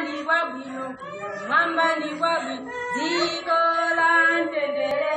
Ndikwa bwino, kumwamba ndikwa bwino, dziko la mtendere.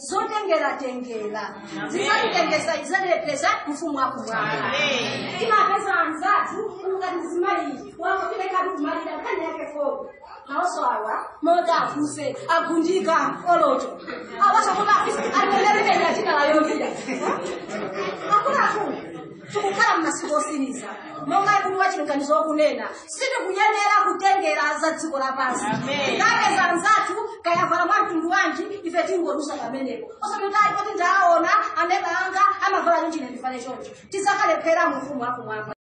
Zotengera-tengera zisatitengesa zisatilepesa mfumo wakumwamba timapeza anzathu ukati mzimayi wakapilekati kumalira nkhani yake foko nawonso awa mota afuse agundika oloto awasokuti afise alemeremeja chinalayolira akuluakulu tikukhala mmasiku osiriza monga ikulu wa chilinganizo okunena sitikuyenera kutengera za dziko lapansi tikapeza anzathu kayavala mwa mtundu wanji ife tingorusa pamenepo osati ali poti ndaona aneba anga amavala chonchi ine ndivale choncho tizakalephera mu mfumu wakumwamba.